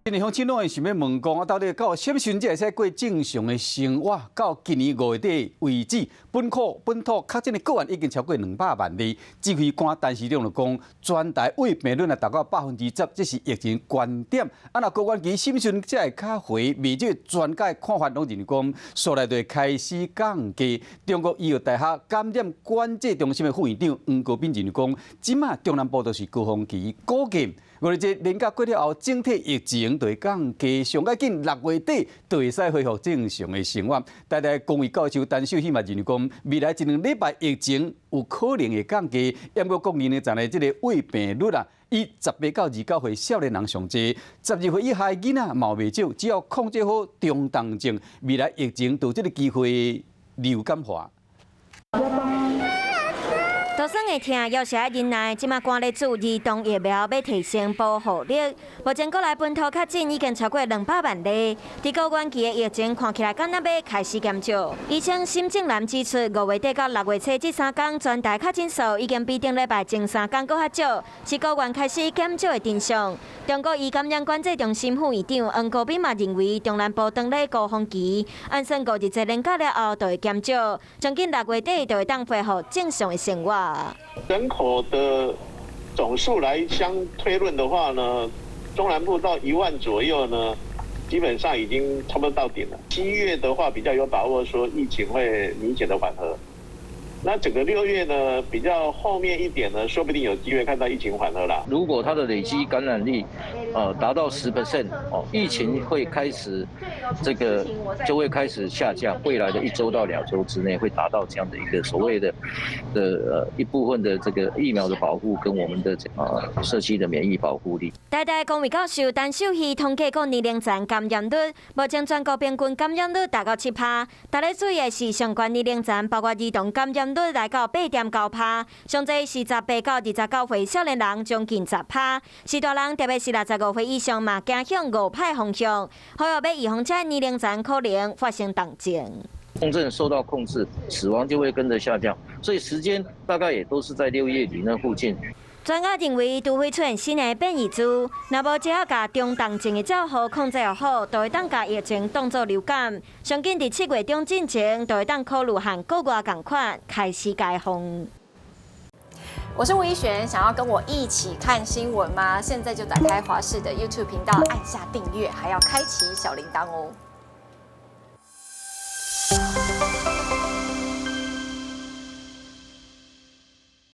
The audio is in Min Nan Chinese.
今日鄉親攏會想欲問講，啊，到底到啥物時陣才會使過正常的生活？到今年5月底為止，本土確診的個案已經超過200萬例。指揮官陳時中就講，全台患病率若達到10%，這是疫情懸點。啊，若高原期啥物時陣才會較回？未這個專家的看法攏認為講，紲來就會開始降低。中國醫藥大學感染管制中心的副院長黃國斌認為講，這馬中南部都是高峰期，估計五日節連假過了後，整體疫情就會降低，上較緊6月底就會使恢復正常的生活。台大公衛教授陳秀喜嘛認為講，未來一兩禮拜疫情有可能會降低，毋過各年齡層的這个患病率啊，以18到29歲少年人上濟，12歲以下的囡仔嘛袂少，只要控制好中重症，未來疫情就有這个機會流感化。肚酸會疼，猶是愛忍耐。這馬趕咧注兒童疫苗，欲提升保護力。目前國內本土確診已經超過200萬例，佇高原期的疫情看起來敢若欲開始減少。醫生沈正南指出，5月底到6月初這3工，全台確診數已經比頂禮拜前三工閣較少，是高原開始減少的徵象。中國醫感染管制中心副院長黃國斌嘛認為，中南部當咧高峰期，按算五日節連假了後就會減少，將近6月底就會當恢復正常的生活。人口的總數來相推論的話呢，中南部到1萬左右呢，基本上已經差不多到頂了。7月的話比較有把握說疫情會明顯的緩和。那整個6月呢，比較後面一點呢，說不定有機會看到疫情緩和啦。如果它的累積感染力，達到10% 哦，疫情會開始這個就會開始下降。未來的1周到2周之內會達到這樣的一個所謂的一部分的這個疫苗的保護跟我們的社區的免疫保護力。台大公衛教授陳秀熙統計各年齡層感染率，目前全國平均感染率達到7趴。特別注意的是相關年齡層，包括兒童感染率來到8.9趴，上濟是18到29歲少年人將近10趴，是大人特別是65歲以上嘛，走向五歹方向。呼籲欲預防這年齡層可能發生重症。重症受到控制，死亡就會跟着下降，所以時間大概也都是在6月底那附近。專家認為，除非出現新的變異株，若無只要共中重症的照護控制好，就會當共疫情當作流感。上緊佇7月中進前，就會當考慮和國外仝款開始解封。我是吳怡璇，想要跟我一起看新聞嗎？現在就打開華視的 YouTube 頻道，按下訂閱，還要開啟小鈴鐺哦。